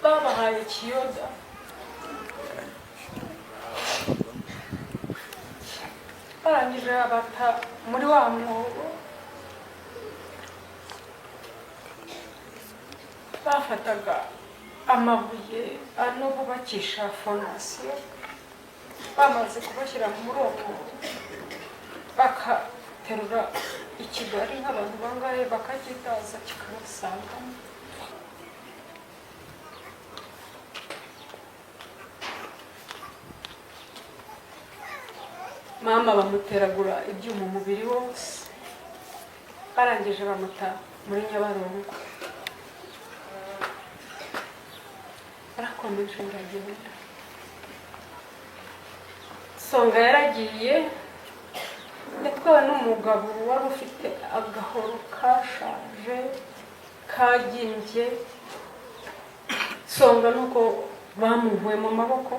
Babahaye kiyoda, barangije babata muri wa mwobo. Bafataga amabuye ano bubakisha fondasiyo, bamaze kubashyira muri uwo mwobo bakaterura ikigari nk'abantu bangahe, bakacyitaza kikabasangamo. Mama bamuteragura ibyuma umubiri wose, barangije bamuta muri Nyabarongo. Yarakomeje ndagenda. Songa yaragiye, yatwawe n'umugabo wari ufite agahoro kashaje kagimbye. Songa nuko bamuvuye mu maboko.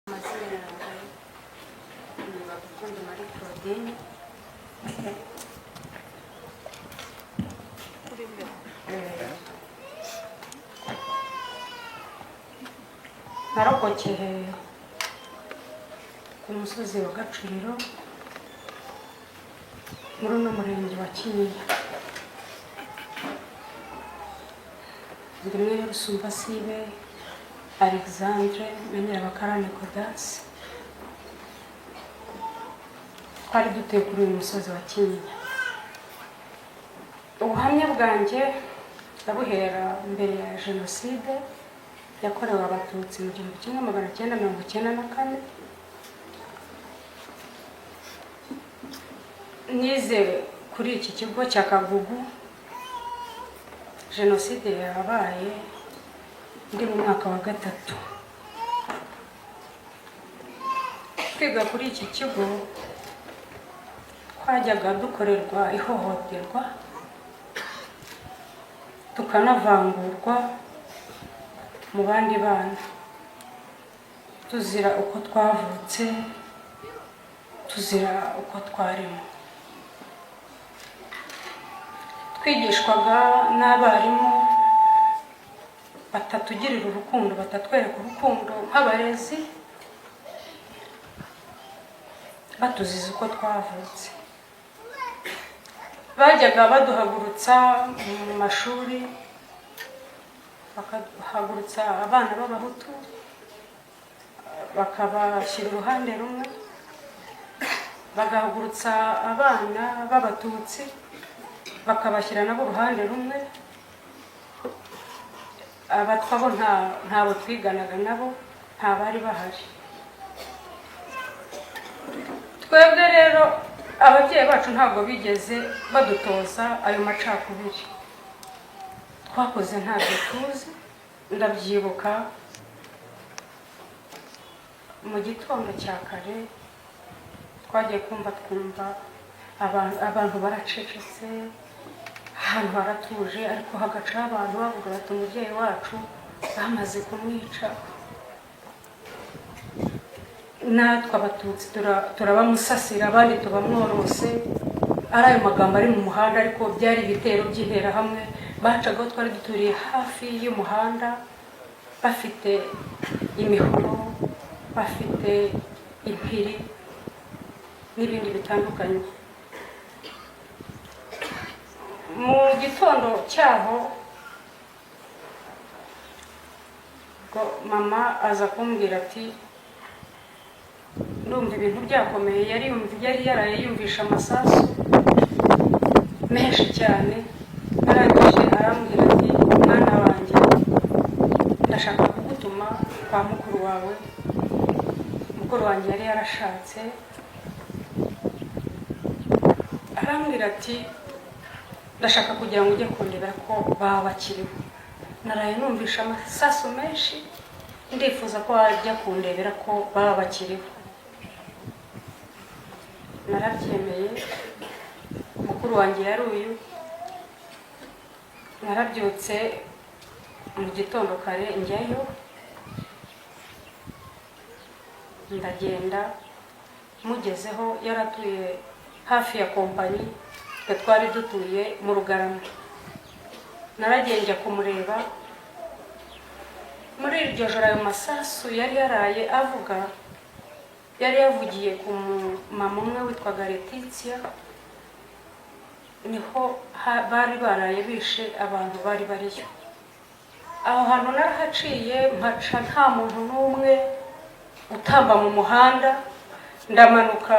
Amazina yanjye ni Bakundi Marie Claudine. Narokokeye ku musozi wa Gacuriro, muri uno murenge wa Kinyinya. Ndi mwene Rusumbasibe Alexandre na Nyirabakarane Kodasi. Twari dutuye kuri uyu musozi wa Kinyinya. Ubuhamya bwanjye ndabuhera mbere ya Jenoside yakorewe Abatutsi mu 1994. Nize kuri iki kigo cya Kagugu. Jenoside yabaye ndi mu mwaka wa gatatu. Kwiga kuri iki kigo, twajyaga dukorerwa ihohoterwa, tukanavangurwa mu bandi bana, tuzira uko twavutse, tuzira uko twarimo. Twigishwaga n'abarimu batatugirira urukundo, batatwereka urukundo nk'abarezi, batuziza uko twavutse. Bajyaga baduhagurutsa mu mashuri, bakahagurutsa abana b'Abahutu bakabashyira uruhande rumwe, bagahagurutsa abana b'Abatutsi bakabashyira nabo uruhande rumwe. Abatwa bo ntabo twiganaga nabo, nta bari bahari. Twebwe rero ababyeyi bacu ntabwo bigeze badutoza ayo macakubiri. Twakoze ntabyo tuzi. Ndabyibuka, mu gitondo cya kare twagiye kumva twumva abantu baracecetse, ahantu haratuje, ariko hagacaho abantu bavuga bati: "Umubyeyi wacu bamaze kumwica, natwe Abatutsi turabamusasira, abandi tubamworose." Ari ayo magambo ari mu muhanda, ariko byari ibitero by'Interahamwe bacagaho. Twari duturiye hafi y'umuhanda, bafite imihoro, bafite impiri n'ibindi bitandukanye. Mu gitondo cyaho ubwo mama aza kumbwira ati: "Ndumva ibintu byakomeye." Yari yaraye yumvisha amasasu menshi cyane. Arangije arambwira ati: "Mwana wanjye, ndashaka kugutuma kwa mukuru wawe." Mukuru wanjye yari yarashatse. Arambwira ati: "Ndashaka kugira ngo ujye kundebera ko baba bakiriho. Naraye numvisha amasasu menshi, ndifuza ko wajya kundebera ko baba bakiriho." Narabyemeye. Mukuru wanjye yari uyu. Narabyutse mu gitondo kare njyayo, ndagenda. Mugezeho, yaratuye hafi ya kompanyi. Twe twari dutuye mu Rugarama. Naragiye njya kumureba. Muri iryo joro ayo masasu yari yaraye avuga, yari yavugiye ku mama umwe witwaga Letitia, niho bari baraye bishe abantu bari bariyo. Aho hantu narahaciye, mpaca nta muntu n'umwe utamba mu muhanda. Ndamanuka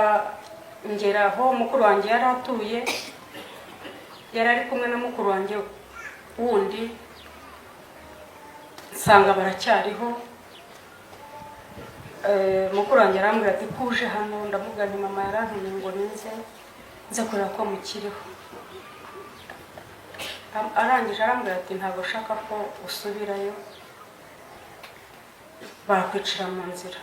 ngera aho mukuru wanjye yari atuye, yari ari kumwe na mukuru wanjye wundi, nsanga baracyariho. Mukuru wanjye arambwira ati: "Kuje hano?" Ndamubwira nti: "Mama yarantumye ngo ninze nze kureba ko mukiriho." Arangije arambwira ati: "Ntabwo ashaka ko usubirayo, bakwicira mu nzira."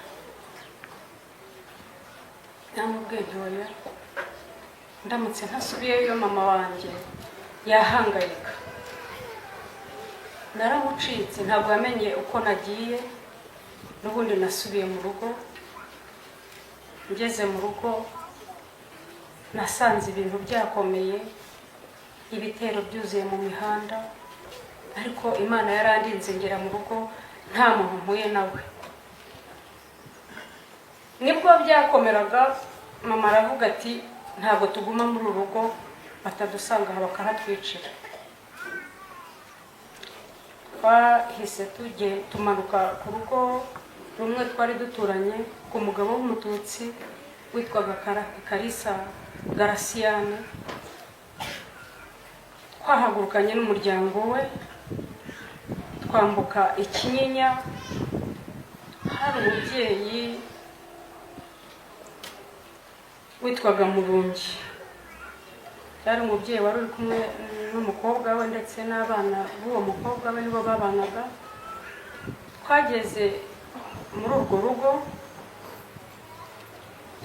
Namubwiye nti: "Oya, ndamutse ntasubiyeyo mama wanjye yahangayika." Naramucitse, ntabwo yamenye uko nagiye. N'ubundi nasubiye mu rugo. Ngeze mu rugo nasanze ibintu byakomeye, ibitero byuzuye mu mihanda, ariko Imana yarandinze ngera mu rugo nta muntu mpuye nawe. Nibwo byakomeraga, mama aravuga ati: "Ntabwo tuguma muri uru rugo, batadusanga aha bakahatwicira." Twahise tujye tumanuka ku rugo rumwe twari duturanye, ku mugabo w'Umututsi witwaga Karisa Garasiyane. Twahagurukanye n'umuryango we, twambuka Ikinyinya. Hari umubyeyi witwaga Murungi, yari umubyeyi wari uri kumwe n'umukobwa we ndetse n'abana b'uwo mukobwa we, nibo babanaga. Twageze muri urwo rugo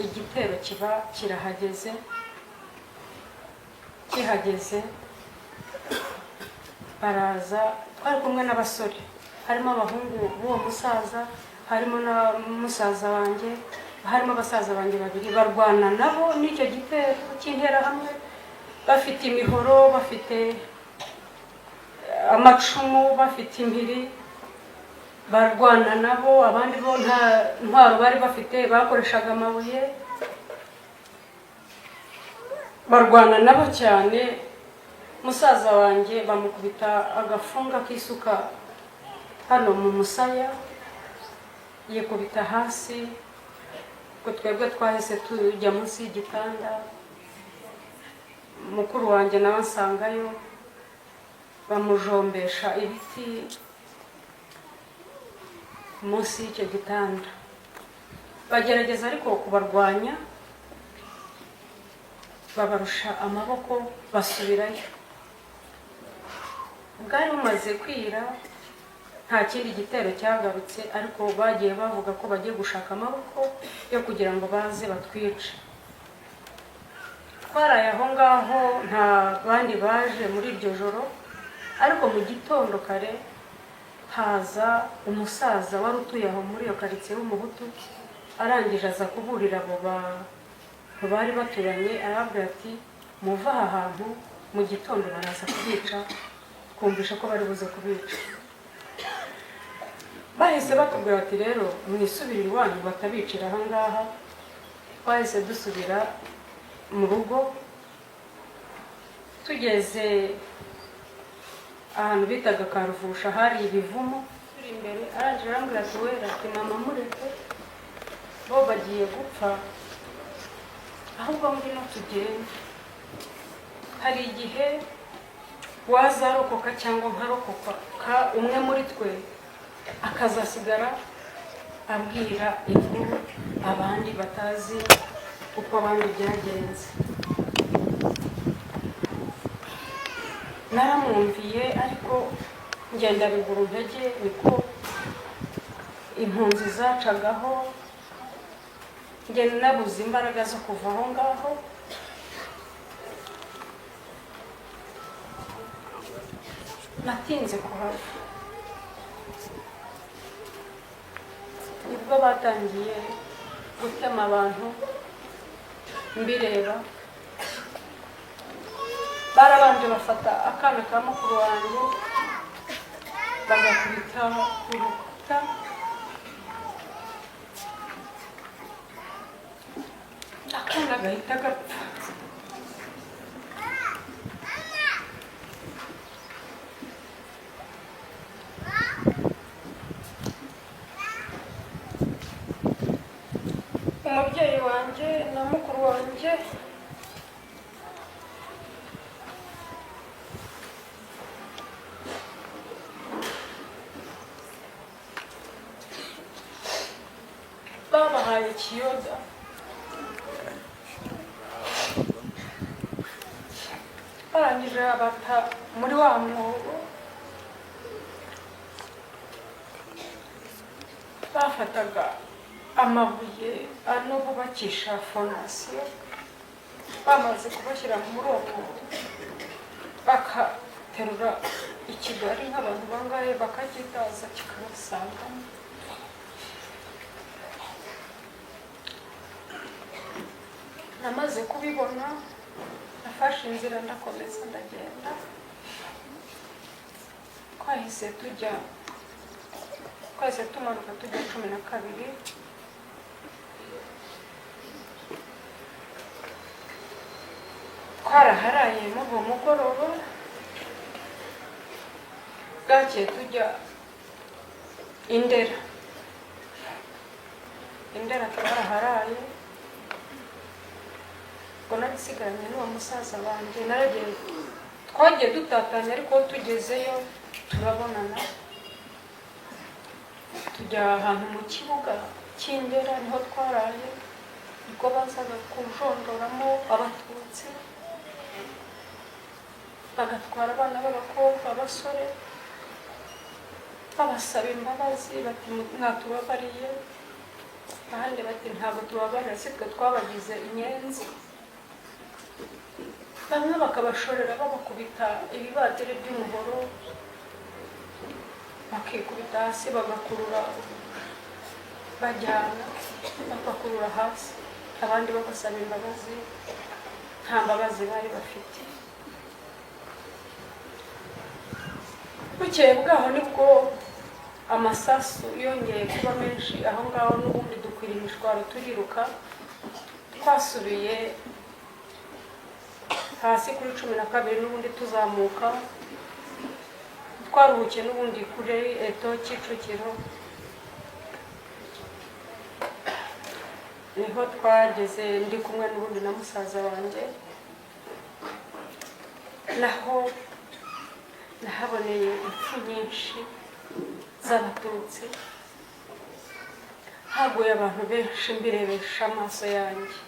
igitero kiba kirahageze. Kihageze baraza, twari kumwe n'abasore, harimo abahungu b'uwo musaza, harimo na musaza wanjye, harimo abasaza banjye babiri. Barwana nabo n'icyo gitero cy'Interahamwe, bafite imihoro, bafite amacumu, bafite impiri, barwana nabo. Abandi bo nta ntwaro bari bafite, bakoreshaga amabuye. Barwana nabo cyane. Musaza wanjye bamukubita agafunga k'isuka hano mu musaya, yikubita hasi. Ubwo twebwe twahise tujya munsi y'igitanda. Mukuru wanjye nawe ansangayo, bamujombesha ibiti munsi y'icyo gitanda. Bagerageza ariko kubarwanya, babarusha amaboko, basubirayo. Bwari bumaze kwira, nta kindi gitero cyagarutse, ariko bagiye bavuga ko bagiye gushaka amaboko yo kugira ngo baze batwice. Twaraye aho ngaho, nta bandi baje muri iryo joro, ariko mu gitondo kare haza umusaza wari utuye aho muri iyo karitsiye w'Umuhutu. Arangije aza kuburira abo bantu bari baturanye, arababwira ati: "Muve aha hantu, mu gitondo baraza kubica, twumvisha ko bari buze kubica." Bahise batubwira bati: "Rero mwisubirire iwanyu batabicira aha ngaha." Twahise dusubira mu rugo. Tugeze ahantu bitaga Karuvusha, hari ibivumu turi imbere. Arangije arambwira ati: "Wera," ati, "mama mureke, bo bagiye gupfa, ahubwo ngwino tugende. Hari igihe wazarokoka cyangwa nkarokoka, umwe muri twe akazasigara abwira inkuru abandi batazi uko abandi byagenze." Naramwumviye, ariko ngenda bigura intege. Niko impunzi zacagaho, njye nabuze imbaraga zo kuva aho ngaho. Natinze kuhava. Nibwo batangiye gutema abantu mbireba. Barabanje bafata akana ka mukuru wanjye bagakubita ku rukuta, akana gahita gapfa. Umubyeyi wanjye na mukuru wanjye babahaye ikiyoda, barangije babata muri wa mwobo. Bafataga amabuye ano bubakisha fondasiyo, bamaze kubashyira muri uwo mwobo bakaterura ikigari nk'abantu bangahe bakacyitaza kikabasangamo. Namaze kubibona, nafashe inzira ndakomeza ndagenda. Twahise tujya, twahise tumanuka tujya 12. Twaraharaye muri uwo mugoroba, bwakeye tujya Indera. Indera twaraharaye. Ubwo nari n'uwo musaza wanjye, naragiye, twagiye dutatanya, ariko tugezeyo turabonana, tujya ahantu mu kibuga cy'Indera niho twaraye. Niko bazaga kujonjoramo Abatutsi, bagatwara abana b'abakobwa, abasore, babasaba imbabazi bati: "Mwatubabariye?" Abandi bati: "Ntabwo tubabarira, si twe twabagize inyenzi." Bamwe bakabashorera babakubita ibibadiri by'umuhoro, bakikubita hasi, bagakurura, bajyana bagakurura hasi, abandi babasaba imbabazi, nta mbabazi bari bafite. Bukeye bwaho nibwo amasasu yongeye kuba menshi aho ngaho, n'ubundi dukwira imishwaro turiruka. Twasubiye hasi kuri 12, n'ubundi tuzamuka, twaruhukiye n'ubundi kuri Eto Kicukiro, niho twageze ndi kumwe n'ubundi na musaza wanjye. Naho nahaboneye impfu nyinshi z'Abatutsi, haguye abantu benshi mbirebesha amaso yanjye.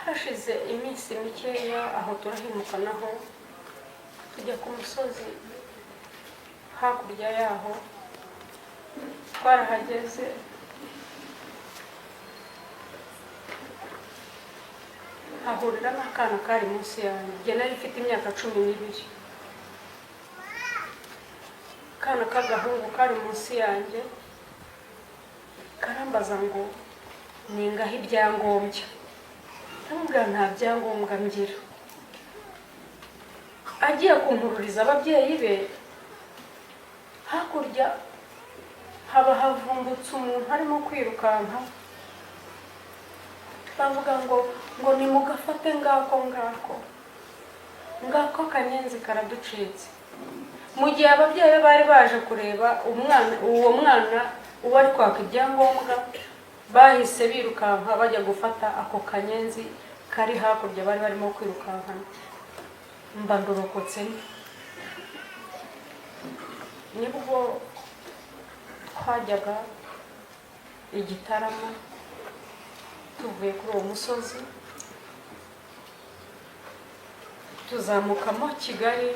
Hashize iminsi mikeya aho turahimuka, naho tujya ku musozi hakurya yaho. Twarahageze, hahurira n'akana kari munsi yanjye. Njye nari mfite imyaka 12. Akana k'agahungu kari munsi yanjye karambaza ngo ningaho ibyangombwa. Ndamubwira nta byangombwa ngira. Agiye kumpururiza ababyeyi be, hakurya haba havumbutse umuntu arimo kwirukanka, bavuga ngo nimugafate, ngako ngako ngako akanyenzi karaducitse. Mu gihe ababyeyi be bari baje kureba umwana, uwo mwana uwo ari kwaka ibyangombwa, bahise birukanka bajya gufata ako kanyenzi kari hakurya bari barimo kwirukankana. Mba ndorokotse. Nibwo twajyaga i Gitarama tuvuye kuri uwo musozi, tuzamukamo Kigali.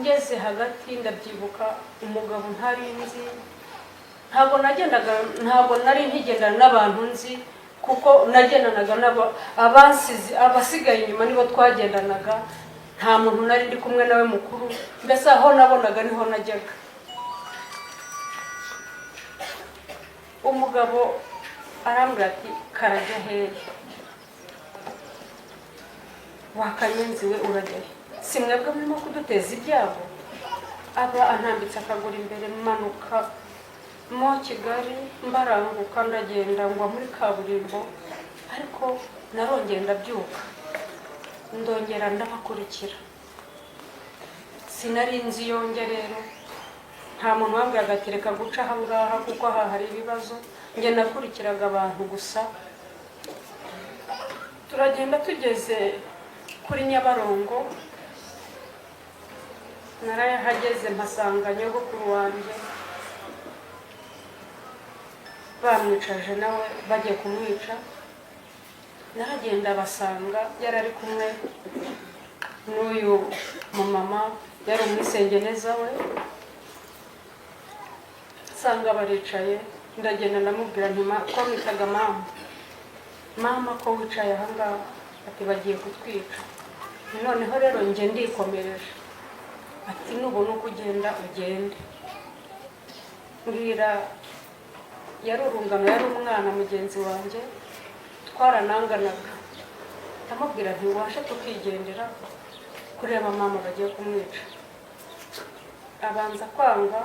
Ngeze hagati, ndabyibuka, umugabo ntari nzi, ntabwo nagendaga, ntabwo nari nkigendana n'abantu nzi, kuko nagendanaga n'abo abansizi, abasigaye inyuma nibo twagendanaga. Nta muntu nari ndi kumwe nawe mukuru, mbese aho nabonaga niho najyaga. Umugabo arambwira ati: "Karajya hehe? Wakanyenzi we, urajya he? Si mwebwe murimo kuduteza ibyago?" Aba antambitse akaguru imbere, manuka mo Kigali, mbaranguka, ndagenda ngwa muri kaburimbo. Ariko narongeye ndabyuka, ndongera ndabakurikira. Sinari nzi iyo njya rero, nta muntu wambwiraga ati: "Reka guca aha ngaha kuko aha hari ibibazo." Njye nakurikiraga abantu gusa. Turagenda, tugeze kuri Nyabarongo, narayahageze mpasanga nyogokuru wanjye bamwicaje, nawe bagiye kumwica. Naragenda basanga yari ari kumwe n'uyu mumama, yari umwisengeneza we. Nsanga baricaye, ndagenda ndamubwira nti: "Twamwitaga mama, mama, ko wicaye aha ngaha?" Ati: "Bagiye kutwica." Noneho rero njye ndikomereje. Ati: "Nubona uko ugenda, ugende." Mbwira yari urungano, yari umwana mugenzi wanjye, twarananganaga. Ndamubwira nti: "Waje tukigendera kureba mama bagiye kumwica?" Abanza kwanga,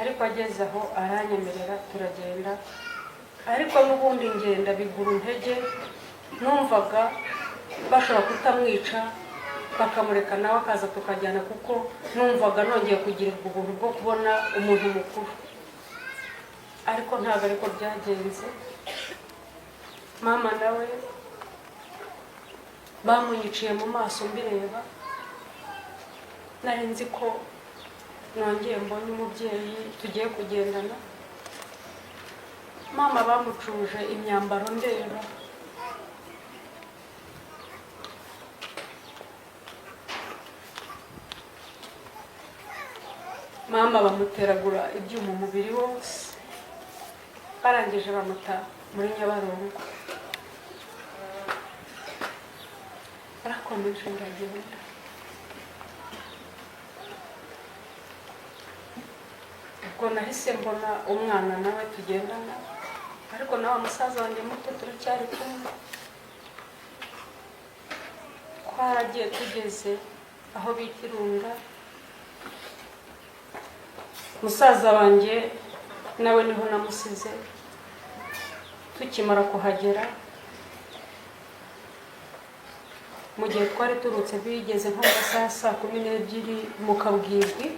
ariko ageze aho aranyemerera, turagenda. Ariko n'ubundi ngenda bigura intege, numvaga bashobora kutamwica, bakamureka nawe akaza tukajyana, kuko numvaga nongeye kugirirwa ubuntu bwo kubona umuntu mukuru. Ariko ntabwo ariko byagenze. Mama nawe bamunyiciye mu maso mbireba. Nari nzi ko nongeye mbonye umubyeyi tugiye kugendana. Mama bamucuje imyambaro ndeba. Mama bamuteragura ibyuma umubiri wose, barangije bamuta muri Nyabarongo. Barakomeje, ndagenda. Ubwo nahise mbona umwana nawe tugendana, ariko nawe musaza wanjye muto turacyari kumwe. Twaragiye, tugeze aho bita Irunga, musaza wanjye nawe niho namusize. Tukimara kuhagera, mu gihe twari turutse, bigeze nko mu masaha ya saa 12 mu kabwibwi,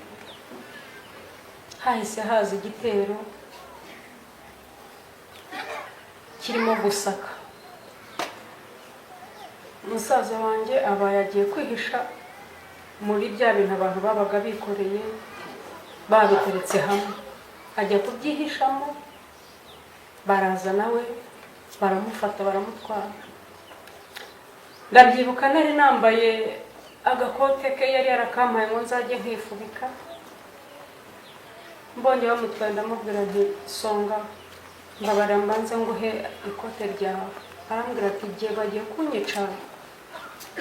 hahise haza igitero kirimo gusaka. Musaza wanjye aba yagiye kwihisha muri bya bintu abantu babaga bikoreye babiteretse hamwe, ajya kubyihishamo. Baraza nawe baramufata, baramutwara. Ndabyibuka, nari nambaye agakote ke yari yarakampaye ngo nzajye nkifubika. Mbonye bamutwaye, ndamubwira nti: "Songa, mbabarira mbanze nguhe ikote ryawe." Arambwira ati: "Igihe bagiye kunyica,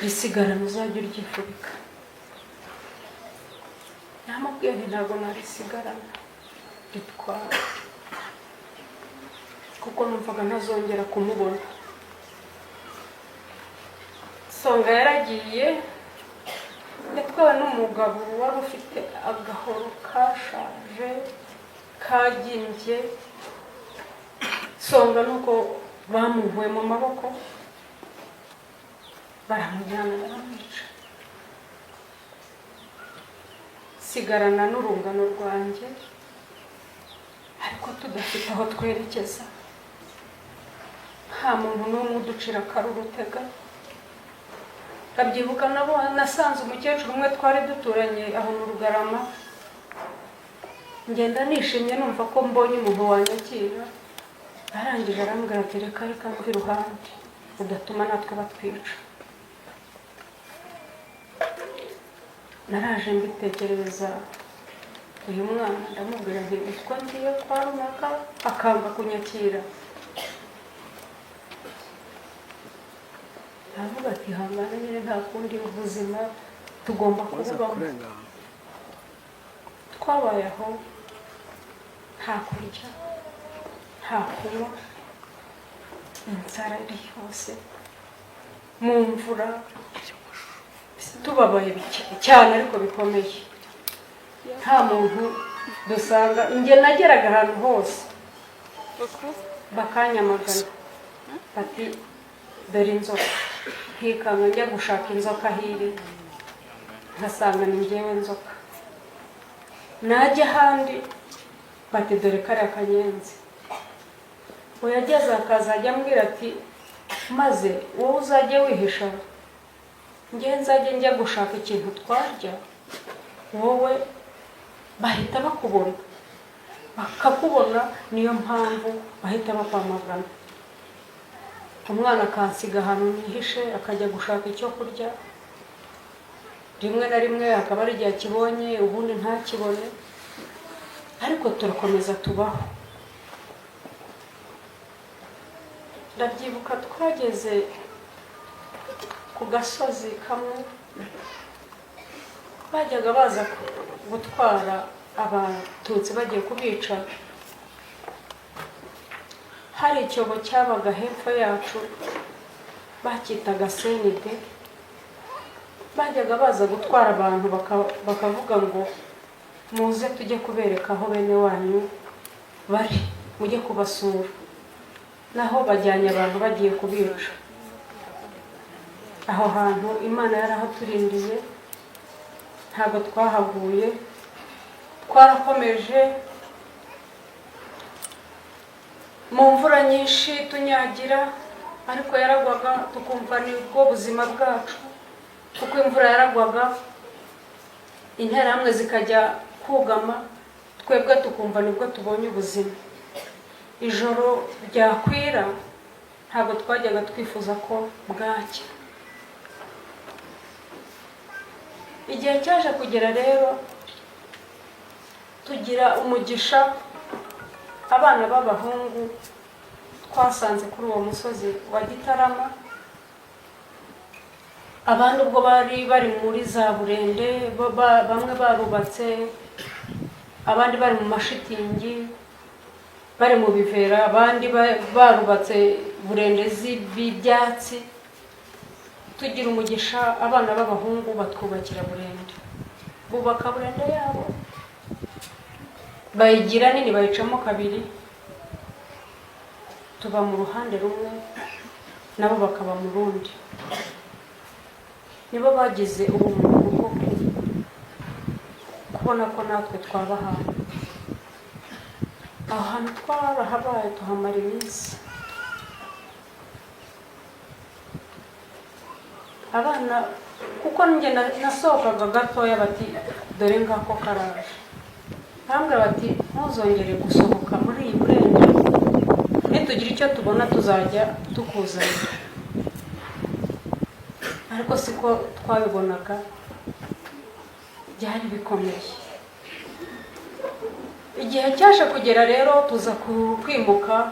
risigarana uzajya uryifubika." Namubwiye nti: "Ntabwo narisigarana, ritwara," kuko numvaga ntazongera kumubona. Songa yaragiye, yatwawe n'umugabo wari ufite agahoro kashaje kagimbye. Songa nuko bamuvuye mu maboko, baramujyana, baramwica. Sigarana n'urungano rwanjye, ariko tudafite aho twerekeza, nta muntu n'umwe uducira akarurutega. Ndabyibuka, nabo nasanze umukecuru umwe twari duturanye aho mu Rugarama. Ngenda nishimye, numva ko mbonye umuntu wanyakira. Arangije arambwira ati: "Reka, reka, mve iruhande udatuma natwe batwica." Naraje mbitekerereza uyu mwana, ndamubwira nti: "Utwo ngiye kwa runaka akanga kunyakira." Aravuga ati: "Hangana nyine, nta kundi, ubuzima tugomba Waza kububamo." kurenga. Twabaye aho nta kurya. Nta kunywa, inzara iri hose, mu mvura, tubabaye cyane ariko bikomeye. Nta muntu dusanga. Njye nageraga ahantu hose bakanyamagana bati: "Dore inzoka." Nkikanga njya gushaka inzoka aho iri, nkasanga ni njyewe nzoka. Najya ahandi bati: "Dore kariya kanyenzi." Uyageze akazajya ambwira ati: "Maze wowe uzajye wihisha, njye nzajye njya gushaka ikintu twarya, wowe bahita bakubona, bakakubona, niyo mpamvu bahita bakwamagana." Umwana akansiga ahantu nihishe, akajya gushaka icyo kurya. Rimwe na rimwe akaba ari igihe akibonye, ubundi ntakibone, ariko turakomeza tubaho. Ndabyibuka twageze ku gasozi kamwe bajyaga baza gutwara Abatutsi bagiye kubica. Hari icyobo cyabaga hepfo yacu, bacyitaga senide. Bajyaga baza gutwara abantu, bakavuga ngo: "Muze tujye kubereka aho bene wanyu bari, mujye kubasura." Naho bajyanye abantu bagiye kubica. Aho hantu Imana yarahaturindiye, ntabwo twahaguye, twarakomeje mu mvura nyinshi tunyagira, ariko yaragwaga tukumva nibwo buzima bwacu, kuko imvura yaragwaga Interahamwe zikajya kugama, twebwe tukumva nibwo tubonye ubuzima. Ijoro ryakwira ntabwo twajyaga twifuza ko bwacya. Igihe cyaje kugera rero, tugira umugisha, abana b'abahungu twasanze kuri uwo musozi wa Gitarama, abandi ubwo bari bari muri za burende, bamwe barubatse, abandi bari mu mashitingi, bari mu bivera, abandi barubatse burende z'ibyatsi. Tugira umugisha, abana b'abahungu batwubakira burende, bubaka burende yabo, bayigira nini, bayicamo kabiri, tuba mu ruhande rumwe, nabo bakaba mu rundi. Nibo bagize ubumuntu bwo kubona ko natwe twaba ahantu. Aho hantu twarahabaye, tuhamara iminsi. Abana, kuko njye nasohokaga gatoya, bati: "Dore ngako karaje." Bambwira bati: "Ntuzongere gusohoka muri iyi burende, nitugira icyo tubona tuzajya tukuzanira." Ariko siko twabibonaga, byari bikomeye. Igihe cyaje kugera rero, tuza kwimuka.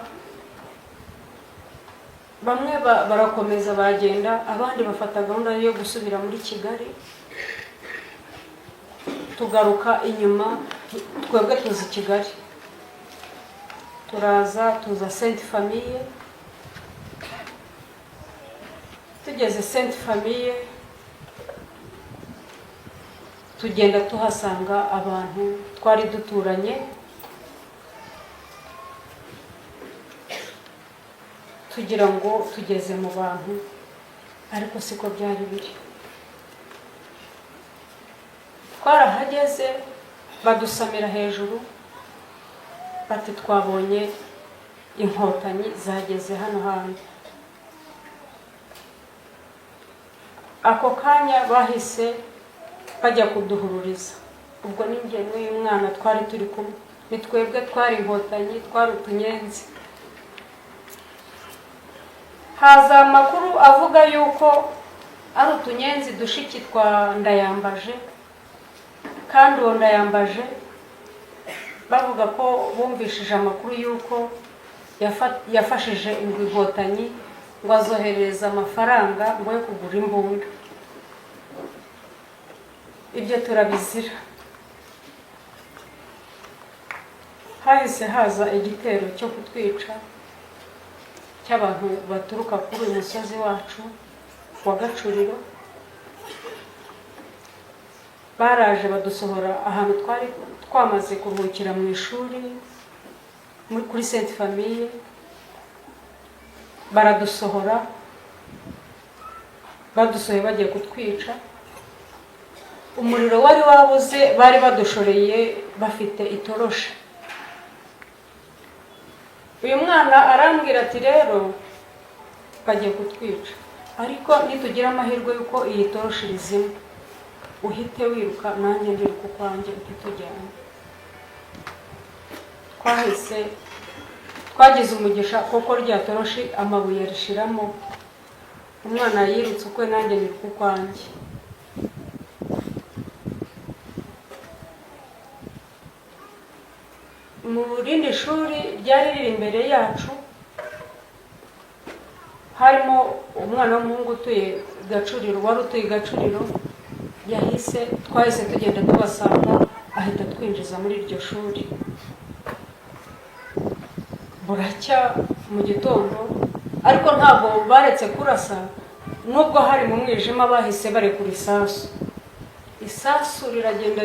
Bamwe barakomeza baragenda, abandi bafata gahunda yo gusubira muri Kigali. Tugaruka inyuma twebwe, tuza i Kigali, turaza, tuza Sainte Famille. Tugeze Sainte Famille, tugenda tuhasanga abantu twari duturanye, tugira ngo tugeze mu bantu, ariko siko byari biri. Twarahageze, badusamira hejuru bati: "Twabonye Inkotanyi zageze hano hantu." Ako kanya bahise bajya kuduhururiza. Ubwo ni njye n'uyu mwana twari turi kumwe, ni twebwe twari Inkotanyi, twari utunyenzi. Haza amakuru avuga yuko ari utunyenzi dushiki twa Ndayambaje, kandi uwo Ndayambaje bavuga ko bumvishije amakuru y'uko yafashije Inkotanyi, ngo azoherereza amafaranga ngo yo kugura imbunda. Ibyo turabizira. Hahise haza igitero cyo kutwica cy'abantu baturuka kuri uyu musozi wacu wa Gacuriro. Baraje badusohora ahantu twari twamaze kuruhukira mu ishuri kuri Sainte Famille, baradusohora. Badusohoye bagiye kutwica. Umuriro wari wabuze, bari badushoreye bafite itoroshi. Uyu mwana arambwira ati: "Rero bagiye kutwica, ariko nitugira amahirwe y'uko iyi toroshi rizima, uhite wiruka nanjye ndiruka ukwanjye, uhite." Twahise twagize umugisha kuko rya toroshi amabuye arishiramo. Umwana yirutse ukwe, nanjye niruka ukwanjye. Mu rindi shuri ryari riri imbere yacu harimo umwana w'umuhungu utuye Gacuriro, wari utuye Gacuriro. Yahise, twahise tugenda tubasanga, ahita twinjiza muri iryo shuri. Buracya mu gitondo, ariko ntabwo baretse kurasa. Nubwo hari mu mwijima, bahise barekura isasu. Isasu riragenda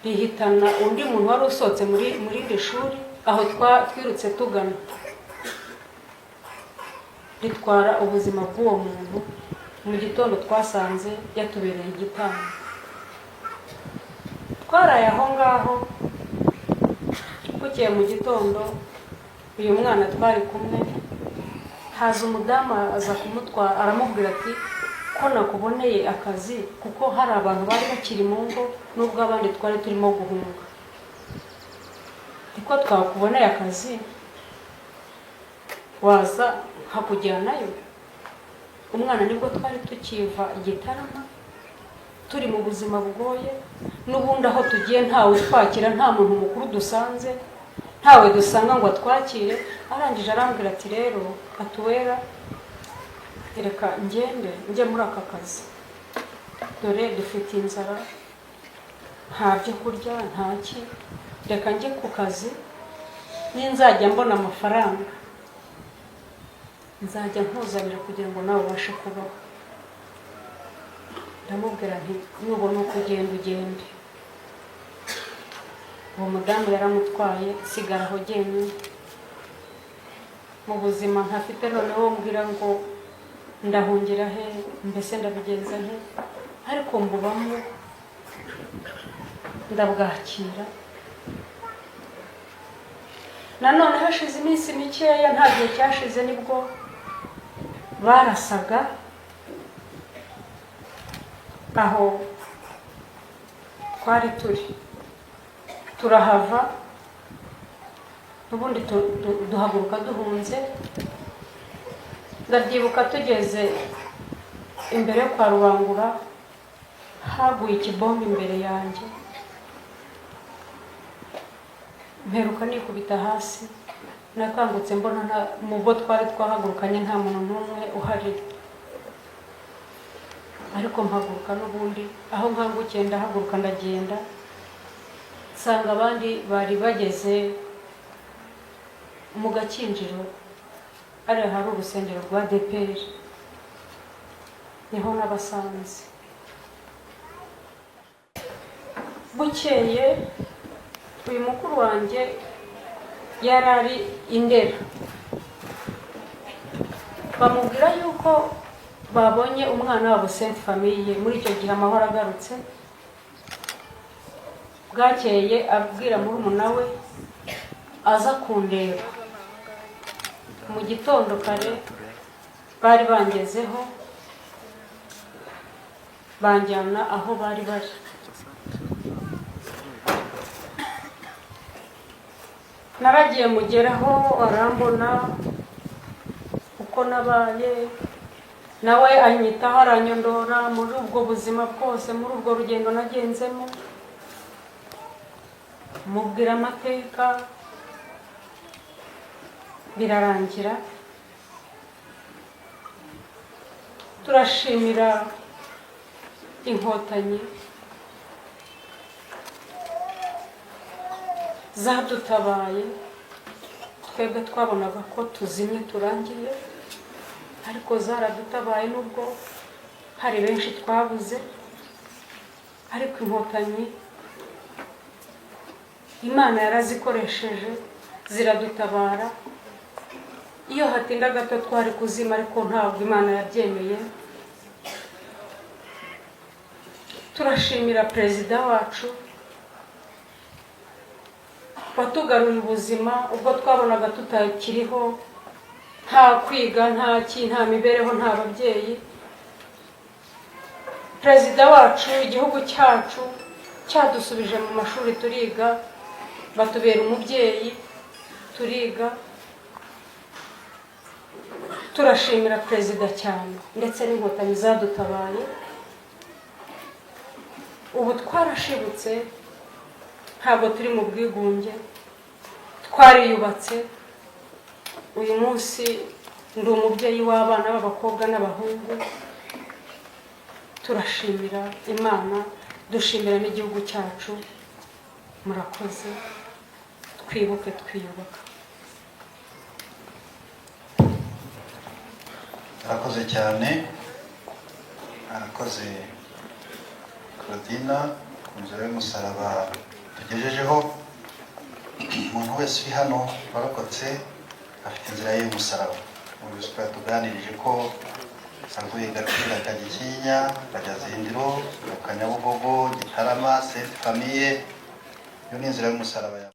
rihitana undi muntu wari usohotse muri iri shuri aho twirutse tugana, ritwara ubuzima bw'uwo muntu. Mu gitondo twasanze yatubereye igitambo. Twaraye aho ngaho. Bukeye mu gitondo, uyu mwana twari kumwe, haza umudamu aza kumutwara, aramubwira ati: "Ko nakuboneye akazi," kuko hari abantu bari bakiri mu ngo nubwo abandi twari turimo guhunga, "ko twakuboneye akazi, waza nkakujyanayo?" Umwana nibwo twari tukiva Igitarama, turi mu buzima bugoye n'ubundi. Aho tugiye ntawe utwakira, nta muntu mukuru dusanze, ntawe dusanga ngo atwakire. Arangije arambwira ati: "Rero atuwera, reka ngende njye muri aka kazi, dore dufite inzara, nta byo kurya, nta ki. Reka njye ku kazi, ninzajya mbona amafaranga nzajya nkuzanira kugira ngo nawe ubashe kubaho." Ndamubwira nti: "Nubona uko ugenda, ugende." Uwo mudamu yaramutwaye, nsigara aho jyenyine mu buzima ntafite. Noneho mbwira ngo ndahungira he? Mbese ndabigenza nte? Ariko mbubamo, ndabwakira. Nanone hashize iminsi mikeya, nta gihe cyashize, nibwo barasaga aho twari turi. Turahava ubundi duhaguruka duhunze. Ndabyibuka, tugeze imbere yo kwa Rubangura, haguye ikibombe imbere yanjye, mperuka nikubita hasi. Nakangutse mbona nta mu bo twari twahagurukanye, nta muntu n'umwe uhari, ariko mpaguruka n'ubundi. Aho nkangukiye ndahaguruka, ndagenda, nsanga abandi bari bageze mu Gakinjiro, hariya hari urusengero rwa ADEPR, niho nabasanze. Bukeye uyu mukuru wanjye yari ari i Ndera, bamubwira yuko babonye umwana wabo Sainte Famille. Muri icyo gihe amahoro agarutse, bwakeye abwira murumuna we aza kundeba. Mu gitondo kare bari bangezeho, banjyana aho bari bari. Naragiye mugeraho, arambona uko nabaye, nawe anyitaho, aranyondora muri ubwo buzima bwose, muri urwo rugendo nagenzemo. Mubwira amateka, birarangira. Turashimira Inkotanyi Zadutabaye twebwe twabonaga ko tuzimye turangiye, ariko zaradutabaye nubwo hari benshi twabuze. Ariko Inkotanyi Imana yarazikoresheje ziradutabara. Iyo hatinda gato twari kuzima, ariko ntabwo Imana yabyemeye. Turashimira perezida wacu watugaruye ubuzima ubwo twabonaga tutakiriho, nta kwiga, nta ki, nta mibereho, nta babyeyi. Perezida wacu, igihugu cyacu cyadusubije mu mashuri turiga, batubera umubyeyi turiga. Turashimira perezida cyane ndetse n'Inkotanyi zadutabaye. Ubu twarashibutse, ntabwo turi mu bwigunge, twariyubatse. Uyu munsi ndi umubyeyi w'abana b'abakobwa n'abahungu. Turashimira Imana, dushimira n'igihugu cyacu. Murakoze. Twibuke twiyubaka. Arakoze cyane, arakoze Claudina ku nzira y'umusaraba tugejejeho. Umuntu wese uri hano warokotse afite inzira ye y'umusaraba. Mwumvise ko yatuganirije ko avuye Gaciro akajya Ikinyinya, akajya Zindiro, Nyabugogo, Gitarama, Sainte Famille. Iyo ni inzira y'umusaraba.